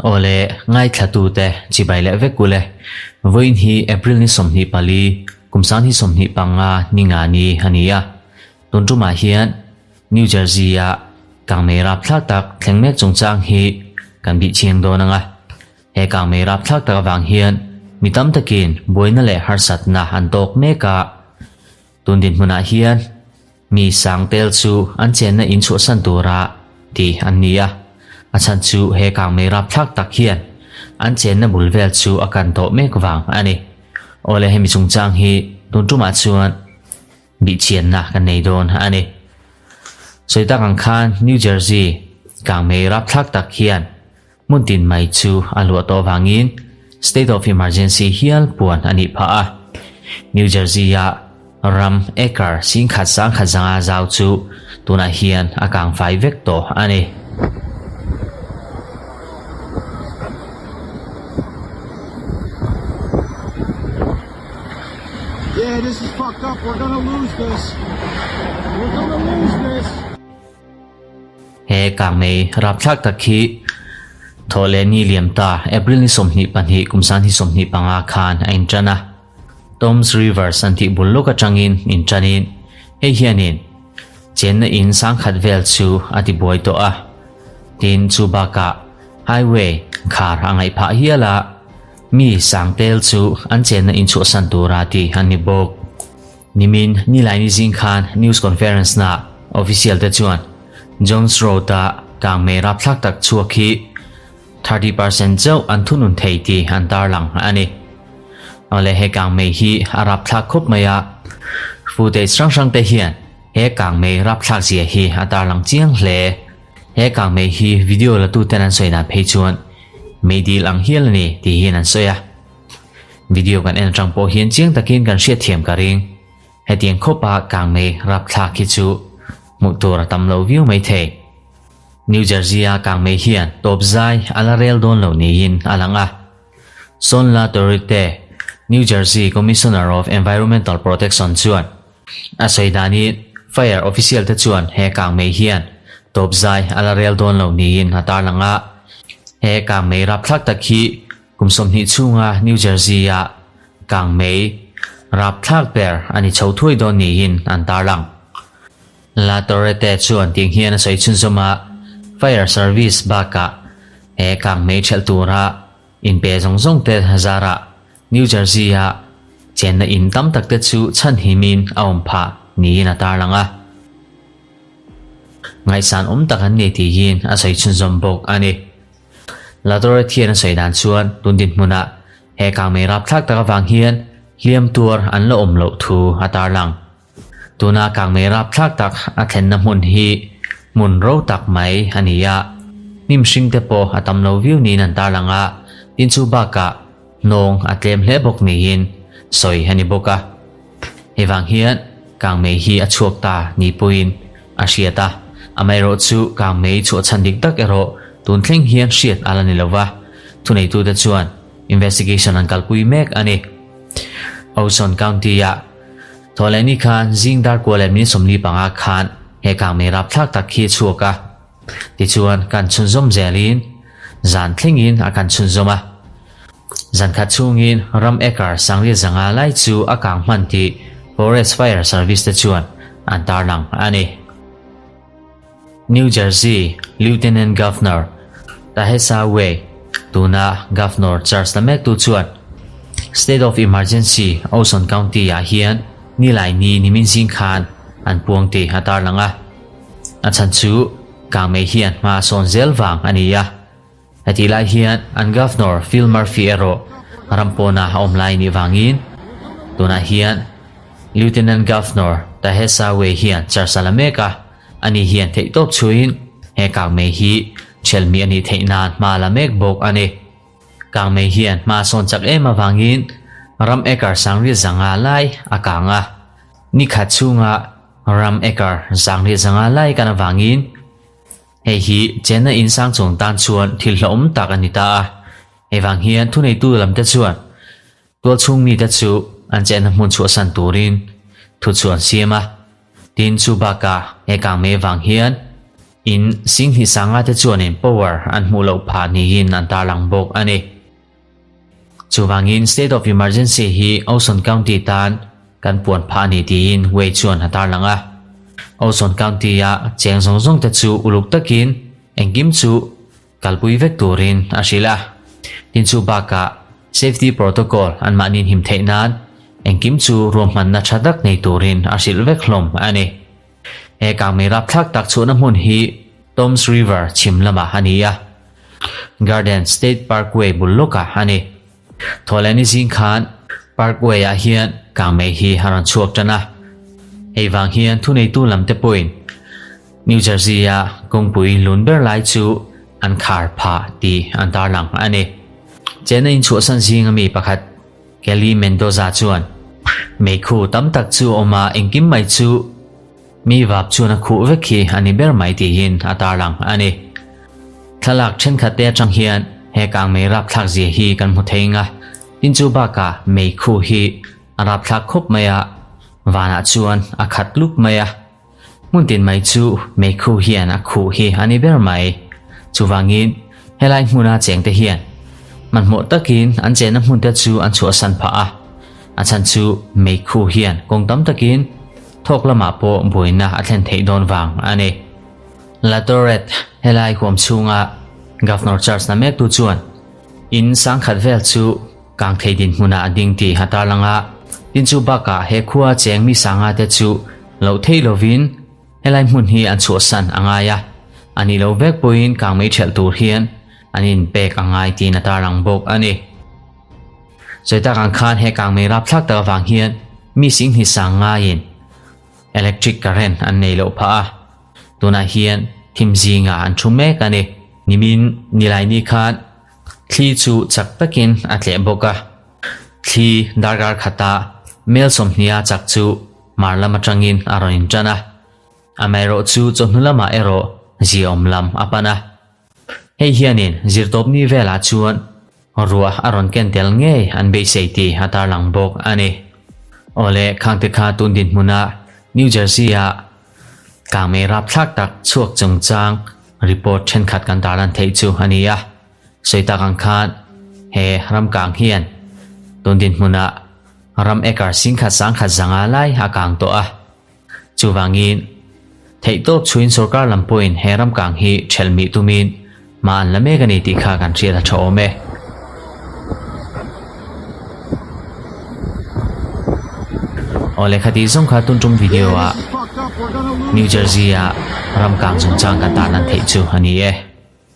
Awle, ngaithlatute chibai leh vek ule. Vawiin hi April ni 24, kum 2025 ni nga ni a ni a. Tun tumah hian New Jersey-a kangmei rapthlak tak thleng mek chungchang hi kan bih chiang dawn ang a. He kangmei rapthlak tak avang hian mi tam takin buaina leh harsatna an tawk mek a. Tun dinhmunah hian mi sang tel chu an chenna in chhuahsan tura ti an ni a, a chhan chu he kangmei rapthlak tak hian an chenna bul vel chu a kan tawh mek vang a ni. Awle hemi chungchang hi tun tumah chuan bihchianna kan nei dawn a ni. Sawi tak ang khan New Jersey kangmei rapthlak tak hian hmun tin mai chu a luah tawh vangin state of emergency hial puan a nih phah a. New Jersey-a ram acre singkhat sangkhat zanga zau chu tunah hian a kang fai vek tawh a ni. He kangmei rapthlak tak hi thawh leh ni liam ta April ni 22 kum 2025 khan a intan a. Toms Rivers an tih bul lawk atangin intanin hei hianin chenna in sangkhat vel chu a ti buai tawh a. Tin, chu bakah highway khar a ngaih phah hial a, mi sang tel chu an chenna in chhuahsan tura ti an ni bawk. Nimin Nilaini zing khan news conference na official te chuan Jones Road a kangmei rapthlak tak chhuak hi 30% chauh an thunun thei tih an tarlang a ni. Awle he kangmei hi a rapthlak khawp mai a, footage hrang hrang te hian he kangmei rapthlak zia hi a tarlang chiang hle. He kangmei hi video la tu ten an sawi dan phei chuan meidil ang hial a ni tiin an sawi a. Video kan en atang pawh hian chiang takin kan hriatthiam ka ring. Hetiang khawpa kangmei rapthlak hi chu hmuh tur a tam lo viau mai thei. New Jersey-a kangmei hian tawp zai a la rel dawn lo niin a lang a. Son La Torrette, New Jersey Commissioner of Environmental Protection chuan a sawi danin fire official te chuan he kangmei hian tawp zai a la rel dawn lo niin a tarlang a. He kangmei rapthlak tak hi Kum 20 chhunga New Jersey-a kangmei rapthlak ber a ni chho thuai dawn niin an tarlang. La Torrette chuan tiang hian a sawi chhunzawm a, Fire Service bakah he kangmei ṭhelh tura inpe zawng zawng te zarah New Jersey-a chenna in tam tak te chu chhanhimin a awm phah niin a tarlang a. Ngaihsan awm tak an ni tiin a sawi chhunzawm bawk a ni. Ladore thian a sawi dan chuan tun dinhmunah he kangmei rapthlak tak avang hian hliam tuar an la awm loh thu a tarlang. Tuna kangmei rapthlak tak a thlenna hmun hi hmun ro tak mai a ni a, hnim hring te pawh a tam lo viau niin an tarlang a, tin chu bakah hnawng a tlem hle bawk niin sawi a ni bawk a. Hei vang hian kangmei hi a chhuak ta ni pawhin a hriat a, amaherawhchu kangmei chhuah chhan dik tak erawh tun thleng hian hriat a la ni lo va, thuneitute chuan investigation an kalpui mek a ni. Ocean County-ah Thawhlehni khan zing dar kua leh minute 45 khan he kangmei rapthlak tak hi a chhuak a, tichuan kan chhunzawm zelin zan thlengin a kan chhunzawm a. Zankhat chhungin ram acre sangriat zanga lai chu a kang hman tih Forest Fire Service te chuan an tarlang a ni. New Jersey Lieutenant Governor Tahesa Way, tuna Governor charge la mektu chuan State of Emergency Ocean County-ah hian Nilaini nimin zing khan an puang tih a tarlang a. A chhan chu kangmei hian hma a sawn zel vang a ni a. Hetih lai hian an Governor Phil Murphy erawh ram pawna a awm lai nih vangin tunah hian Lieutenant Governor Tahesa Way hian charge a la mek a, ani hian theihtawp chhuiin he kangmei hi ṭhelmi a nih theih nan hma a la mek bawk a ni. Kangmei hian hma a sawn chak em avangin ram acre sangriat zanga lai a kang a, ni khat chhunga ram acre sangriat zanga lai kan avangin Hei hi chenna in sang chung tan chuan thil hlauhawm tak a ni ta a. Hei vang hian thuneitu lamte chuan tualchhung mite chu an chenna hmun chhuahsan turin thu chu an siam a. Tin, chu bakah he kangmei vang hian In singhnih sanga te chuanin power an hmuh loh phah niin an tarlang bawk a ni. Chuvangin State of Emergency hi Ocean County tan kan puan phah a ni tiin Wei chuan a tarlang a. Ocean County-a cheng zawng zawng te chu uluk takin engkim chu kalpui vek turin a hrilh a. Tin chu bakah safety protocol anmahni hnim theih nan engkim chu ruahmanna tha tak nei turin a hrilh vek hlawm a ni. He kangmei rapthlak tak chhuahna hmun hi Toms River chhim lamah a ni a, Garden State Parkway bul lawkah a ni. Thawhlehni zing khan Parkway-ah hian kangmei hi a rawn chhuak tan a, hei vang hian thuneitu lamte pawhin New Jersey-a kawngpui lun ber lai chu an khar phah tih an tarlang a ni. Chena inchhuahsan zinga mi pakhat Kelly Mendoza chuan, Meikhu tam tak chu awm a, engkim mai chu mi vap chuan a khuh vek hi a ni ber mai tiin a tarlang a ni. Thlalak thenkhat te atang hian he kangmei rapthlak zia hi kan hmu thei nga, tin chu bakah meikhu hi a rapthlak khawp mai a, vanah chuan a khat lup mai a. Hmun tin mai chu meikhu hian a khuh hi a ni ber mai. Chuvangin, helai hmuna chengte hian hmanhmawh takin an chenna hmunte chu an chhuahsan phah a. A chhan chu meikhu hian kawng tam takin thawk lamah pawh buaina a thlen theih dawn vang a ni. La Tourette, helai huam chhunga Governor Charge na mektu chuan in sangkhat vel chu Kang thei dinhmunah a ding tih a tarlang a, tin chu bakah he khua cheng mi sanga te chu loh theih lovin helai hmun hi an chhuahsan a ngai a, a nih loh vek pawhin kang mei ṭhelh tur hian an inpek a ngai tiin a tarlang bawk a ni. Sawi tak ang khan he kang mei rapthlak tak avang hian mi singhnih sang ngaiin electric current an nei loh phah a, tunah hian thim zingah an thu mek a ni. Nimin Nilaini khan Thli chu chak takin a tleh bawk a, thli darkar khata mel sawmhnia chak chu mar lam atangin a rawn intan a, amaherawh chu chawhnu lamah erawh ziaawm lam a pan a. Hei hianin zirtawpni velah chuan ruah a rawn ken tel ngei an beisei tih a tarlang bawk a ni. Awle khangte kha tun dinhmuna New Jersey-a Kangmei rapthlak tak chhuak chungchang report thenkhat kan tarlan theih chu a ni a, sawi tak ang khan he ram kang hian tun dinhmunah ram acre singkhat sangkhat zanga lai a kang tawh a, chuvangin theihtawp chhuin sorkar lam pawhin he ram kang hi thelh mih tumin hma an la mek a ni tih kha kan hriat a tha awm e. Aw lehkha tih zawng kha tun tum video ah New Jersey ah ram kang chungchang kan tan lan theih chu a ni e.